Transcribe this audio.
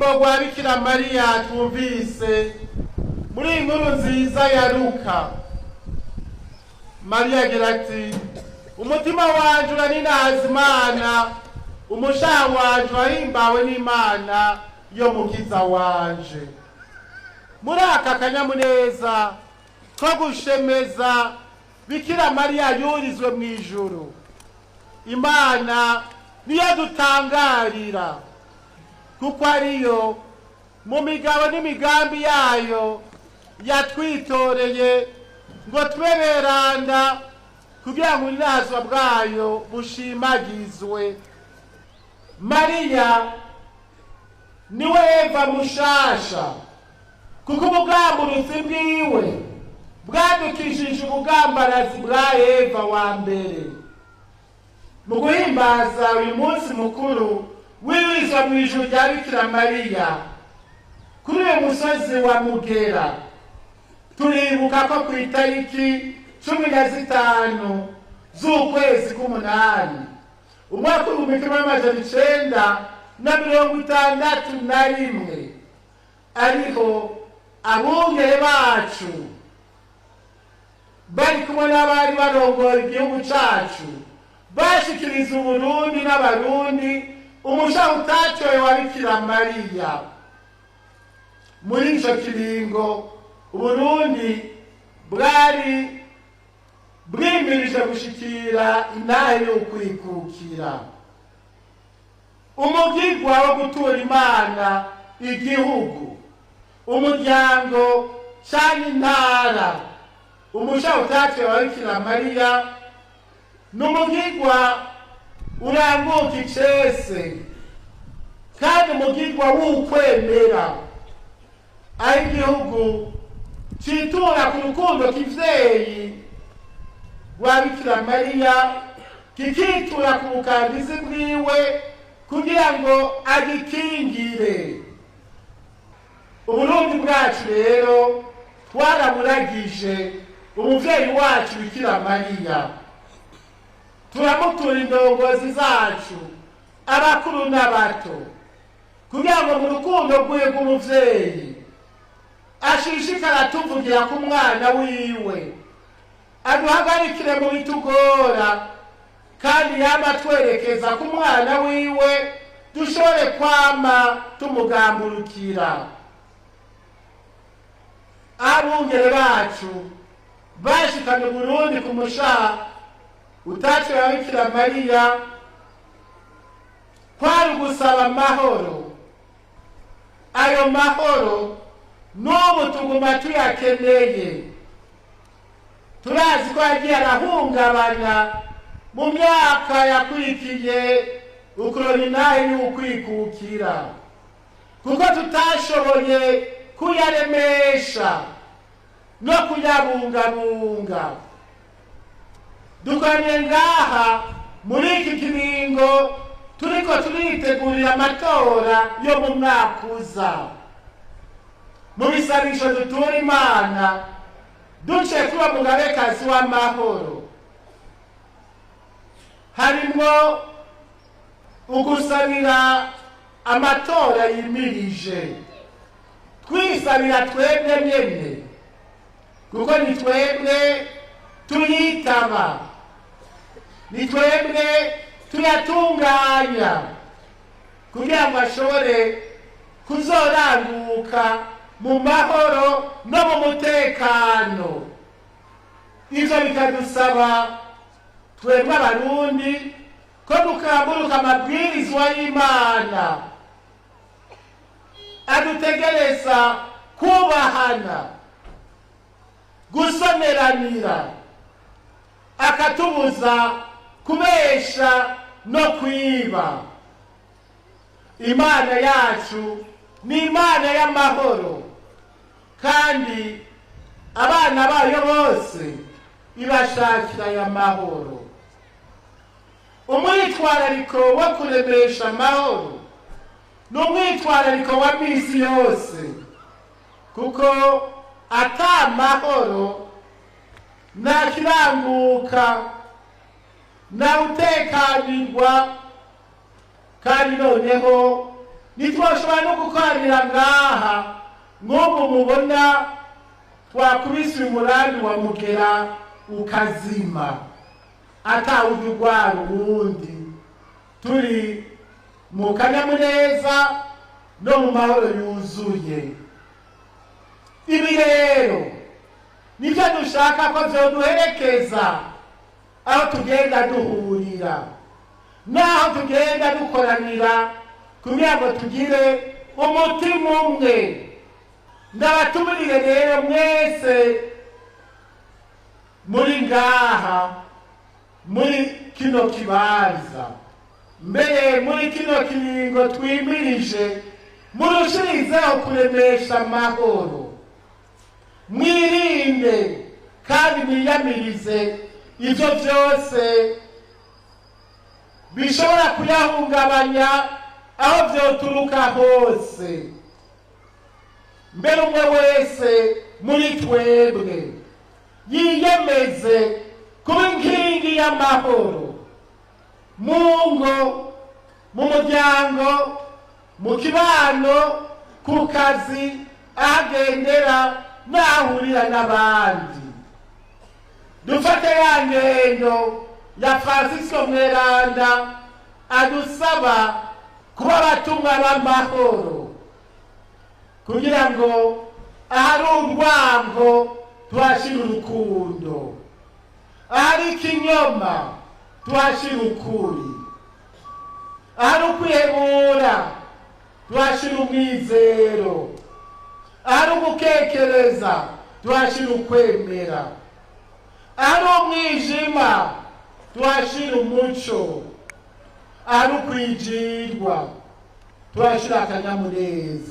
Ruririmbo rwa Bikira Mariya twumvise muri iyi nkuru nziza ya Luka, Mariya agira ati: "Umutima wanje uraninaza Imana, umushaha wanje wahimbawe n'Imana yo mukiza wanje." Muri aka kanyamuneza ko gushemeza Bikira Mariya yurizwe mu ijuru, Imana niyo dutangarira, kuko ariyo mu migabo n'imigambi yayo yatwitoreye ngo tube beranda, kugira ngo ubunazwa bwayo bushimagizwe. Mariya niwe Eva mushasha, kuko ubugamburutsi bwiwe bwadukishije ubugambarazi bwa Eva wa mbere. Mu guhimbaza uyu munsi mukuru w'iyurizwa mu ijuru rya Bikira Mariya kuri uyu musozi wa Mugera, turibuka ko ku itariki 15 z'ukwezi k'umunani umwaka w'1961 ariho abungere bacu bari kumwe n'abari barongora igihugu cacu bashikiriza Uburundi n'Abarundi umushaha utatowe wa Bikira Mariya. Muri ico kiringo Uburundi bwari bwimirije gushikira intahe y'ukwikukira. Umugigwa wo gutura Imana igihugu, umuryango canke intara umushaha utatowe wa Bikira Mariya ni umugigwa uranguka icese, kandi umugigwa w'ukwemera, aho igihugu citura ku rukundo kivyeyi rwa Bikira Mariya, kikitura ku bukandizi bwiwe kugira ngo agikingire. Uburundi bwacu rero twaraburagije umuvyeyi wacu Bikira Mariya, turamutura indongozi zacu, abakuru n'abato, kugira ngo mu rukundo rwiwe rw'umuvyeyi ashishikara tuvugira ku mwana wiwe, aduhagarikire mu bitugora, kandi yama atwerekeza ku mwana wiwe dushobore kwama tumugamburukira. Abungere bacu bashikanye Uburundi ku mushaha utaciwe wa Bikira Mariya kwari ugusaba amahoro. Ayo mahoro n'ubu tuguma tuyakeneye. Turazi ko yagiye arahungabana mu myaka yakurikiye ukoroni y'ukwikukira, kuko tutashoboye kuyaremesha no kuyabungabunga. Dukoraniye ngaha muri iki kiringo turiko turitegurira amatora yo mu mwaka uza. Mu bisabisho dutura Imana duce kuba mugabekazi w'amahoro harimwo ugusabira amatora yimirije, twisabira twebwe nyene, kuko ni twebwe tuyitaba, ni twebwe tuyatunganya kugira ngo ashobore kuzoranguka mu mahoro no mu mutekano. Ivyo bikadusaba twebwe Abarundi ko dukamburuka amabwirizwa y'Imana adutegereza kubahana, gusoneranira, akatubuza kubesha no kwiba. Imana yacu ni Imana y'amahoro, kandi abana bayo bose ibashakira aya mahoro. Umwitwarariko wo kuremesha amahoro ni umwitwarariko wa misi yose, kuko ata mahoro nta kiranguka, nta utekanirwa, kandi noneho Ntitwashobora no gukoranira ngaha nk'ubu mubona twakubise umurambi wa mugera ukazima, atawundi urwara uwundi, turi mu kanyamuneza no mu mahoro yuzuye. Ibi rero nibyo dushaka ko vyoduherekeza aho tugenda duhurira n'aho tugenda dukoranira, kugira ngo tugire umutima umwe. Ndabatumurire rero mwese muri ngaha muri kino kibanza, mbere muri kino kiringo twimirije, murushirizeho kuremesha amahoro, mwirinde kandi mwiyamirize ivyo vyose bishobora kuyahungabanya aho vyoturuka hose. Mbere umwe wese muri twebwe yiyemeze kuba inkingi y'amahoro mu ngo, mu muryango, mu kibano, ku kazi, aho agendera n'ahurira n'abandi. Dufate ya ngendo ya Francisco Mweranda adusaba kuba abatumwa b'amahoro, kugira ngo ahari urwango tuhashire urukundo, ahari ikinyoma tuhashire ukuri, ahari ukwihebura tuhashire umwizero, ahari ugukekereza tuhashire ukwemera, ahari umwijima tuhashire umuco, ahari ukwijirwa tuhashire akanyamuneza.